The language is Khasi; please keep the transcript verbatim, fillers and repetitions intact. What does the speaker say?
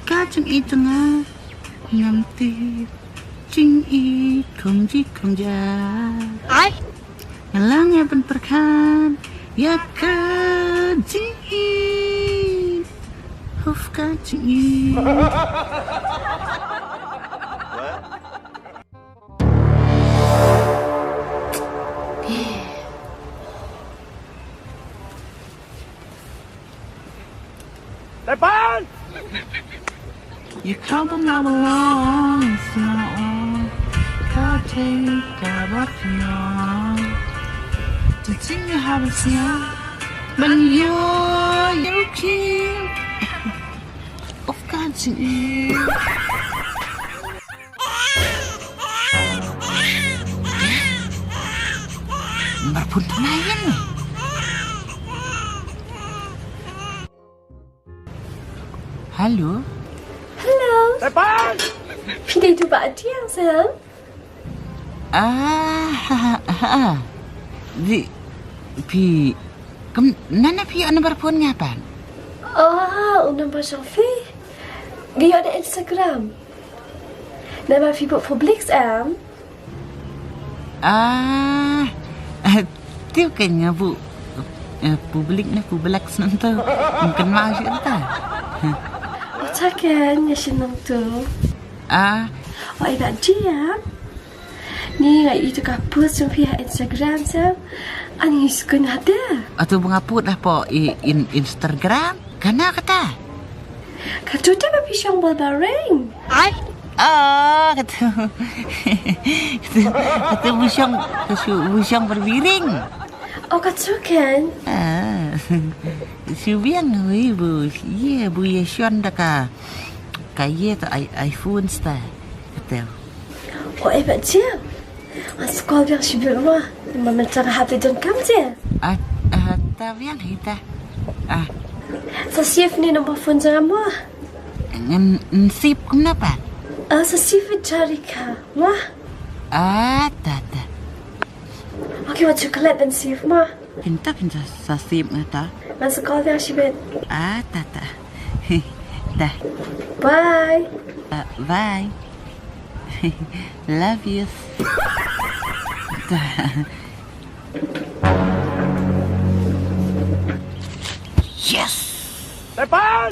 Ka jingïeit jong nga ngam tip jingïeit khum ji khum ja. Ai. Nga la ngai ban pyrkhat ïa ka jingïeit. Hoof ka jingïeit. Tepan! You come from now along, so ka take ka ba fia. To think you have a sia. Man yo, you king. Of God, you. Mar phone tynai ïa ni. Hello. Hello. Tepan! Phi dei tu ba adiang, Sam? Ah, ha, ha, ha. Di, phi, kam, nana phi ïoh number phone nga pat? Ah, u number jong phi. Nga ïoh na Instagram. Namar phi bud public em? Ah, eh, tip kein nga bud, eh, public ne public snem tu. Kynmaw shuh ta. Ota kein nga shnong tu. Ah. Oh, eh, ba dia. Ni nga i tu ka post jong phi ha Instagram sa. Ani sukun hada. Atu bunga put lah po i in Instagram. Kana kata? Katu te ba phi shong bol baring. Ai. Oh, katu. Katu, katu bu shong, katu bu shong berbiring. Oh, katu kein. Ah. Shu biang wi bu. Ye bu ye shon da ka. Ka ye ta i-, iPhone sta. Katu. Oh, eh, ba dia. Nga scroll biang shibit mo. Namar mynta nga hap leit donkam te. Ah, ah, ta biang hi ta. Ah. Sa save ne number phone jong nga mo. Ngan, ngan save kumno pat? Ah, sa save ïa Jarika mo. Ah, ta, ta. Okay, wat chocolate ban save mo. Pynta, pynta sa save nga ta. Ngan scroll biang shibit. Ah, ta, ta. Ta. Bye. Ah, bye. Love you. Ta. Yes. Tepan!